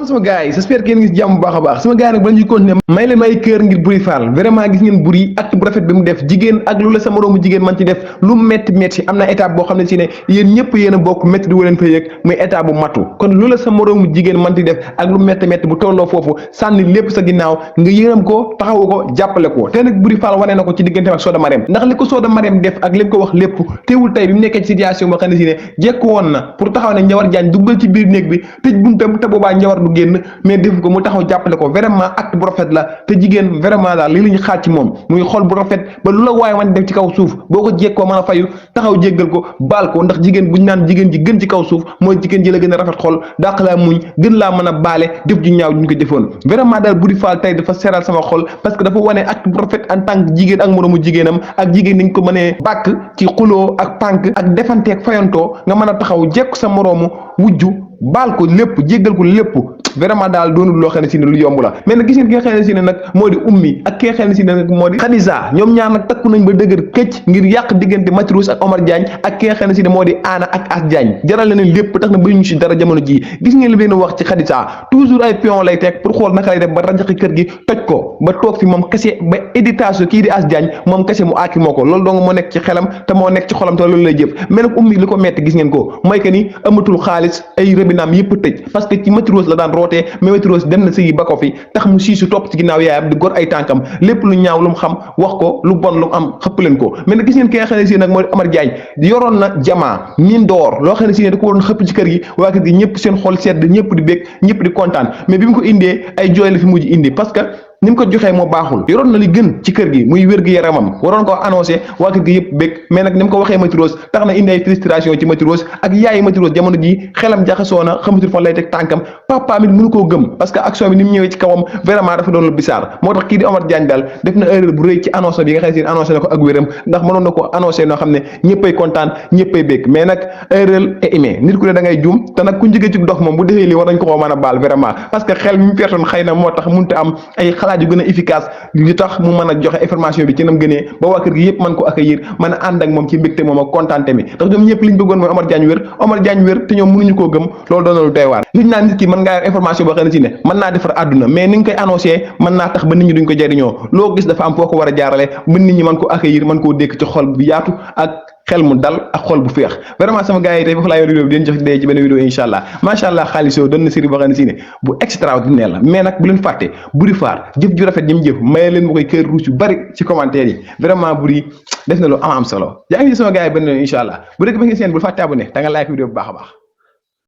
salaam sama gars yi j'espère que yéen ngi si jàmm bu baax a baax sama gars yi nag bala ñuy continuer may leen may kër ngir Boury Fall vraiment gis ngeen Boury acte bu rafet bi mu def jigéen ak lu la sa moroomu jigéen man ci def lu metti metti am na étape boo xam ne si ne yéen ñëpp yéen a bokk métti di waleen fa yëg muy étape bu matu kon lu la sa moroomu jigéen man ci def ak lu metti metti bu tolloo foofu sànni lépp sa ginnaaw nga yërëm ko taxawu ko jàppale ko te nag Boury Fall wane na ko ci diggante ak Soda Marème ndax li ko Soda Marème def ak li ko wax lépp teewul tey bi mu nekkee ci situation boo xam ne si ne jekku woon na pour taxaw ne Njawar Jaañ duggal ci biir néeg bi tëj buntam te boobaa Njawar du génn mais def ko mu taxaw jàppale ko vraiment acte bu rafet la te jigéen vraiment daal lii la ñu xaar ci moom muy xol bu rafet ba lu la waaye man def ci kaw suuf boo ko jekkoo mën a fayu taxaw jéggal ko baal ko ndax jigéen buñ naan jigéen ji gën ci kaw suuf mooy jigéen ji la gën a rafet xol dàq laa muñ gën laa mën a baale jëf ju ñaaw ñu ko jëfoon vraiment daal Boury Fall tey dafa seral sama xol parce que dafa wane acte bu rafet en tant que jigéen ak moroomu jigéenam ak jigéen niñ ko mënee bàkk ci xuloo ak pànk ak defanteeg fayantoo nga mën a taxaw jekku sa moroomu wujju baal ko lépp jéggal ko lépp vraiment daal doonul loo xam ne si ne lu yomb la mais nag gis ngeen ki nga xam ne si ne nag moo di ummi ak ki nga xam ne si ne nag moo di Khadija ñoom ñaar nag takku nañ ba dëgër këcc ngir yàq diggante Matros ak Omar Diagne ak ki nga xam ne si ne moo di Anna ak As Diagne jaral na leen lépp tax na ba ñu si dara jamono ji gis ngeen li leen wax ci Khadija toujours ay pion lay teg pour xool naka lay def ba rajaxi kër gi toj ko ba toog fi moom kese ba éditation kii di As Diagne moom kese mu aaki moo ko loolu dong moo nekk ci xelam te moo nekk ci xolam te loolu lay jëf mais nag ummi li ko metti gis ngeen ko mooy que ni amatul xaalis ay rëbinaam yëpp tëj parce que ci Matros la daan rootee mais Matros dem na sëyi ba ko fi tax mu siisu topp ci ginnaaw yaayam di gor ay tànkam lépp lu ñaaw lu mu xam wax ko lu bon lu mu am xëpp leen ko mais nag gis ngeen ki nga xam ne si nag mooy Omar Diagne yoroon na jamaa min door loo xam ne si ne da ko waroon xëpp ci kër gi waa kër gi ñëpp seen xol sedd ñëpp di bég ñëpp di kontaan mais bi mu ko indee ay jooy la fi mujj indi parce que ni mu ko joxee moo baaxul yoroon na li gën ci kër gi muy wér-gu-yaramam waroon ko annoncé waa kër gi yëpp bég mais nag ni mu ko waxee Matros tax na indi ay frustration ci Matros ak yaayi Matros jamono ji xelam jaxasoo na xamatul fan lay teg tànkam papa mi mënu koo gëm parce que action bi ni mu ñëwee ci kawam vraiment dafa doon lu bizarre moo tax kii di Omar Diagne daal def na erreur bu rëy ci annonce bi nga xam ne si annoncé na ko ak wéram ndax mënoon na ko annoncé noo xam ne ñëppay kontaan ñëppay bég mais nag erreur est humaine nit ku ne da ngay juum te nag ku njëgee ci dox moom bu defee lii war nañ ko koo mën a baal vraiment parce que xel mi mu pertoon xëy na moo tax mënut a am ay xalaat yu gën a efficace li tax mu mën a joxe information bi ci nam gënee ba waa kër gi yëpp mën ko accueillir mën a ànd ak moom ci mbégte moom ak kontaante mi ndax ñoom ñëpp liñ bëggoon mooy Omar Diagne wér te ñoom mënuñu koo gëm loolu doon na lu doy waar liñ naan nit ki mën ngaa yor information boo xam ne si ne mën naa defar àdduna mais ni nga koy annoncé mën naa tax ba nit ñi duñ ko jariñoo loo gis dafa am foo ko war a jaarale ba nit ñi mën ko accueillir mën koo dékk ci xol bu yaatu ak xel mu dal ak xol bu féex vraiment sama gars yi tey foofu laa yor vidéo bi den jox dee ci benn vidéo incha allah macha allah xaalis yow doon na série boo xam ne si ne bu extraordinaire la mais nag bu leen fàtte Boury Fall jëf ju rafet ñi mu jëf maye leen ma koy kër ruus yu bari ci commentaire yi vraiment Boury def na lu am solo yaa ngi sama gars yi benn incha allah bu dëkk ba ngeen seen bul fàtte abonné da nga like vidéo bu baax a baax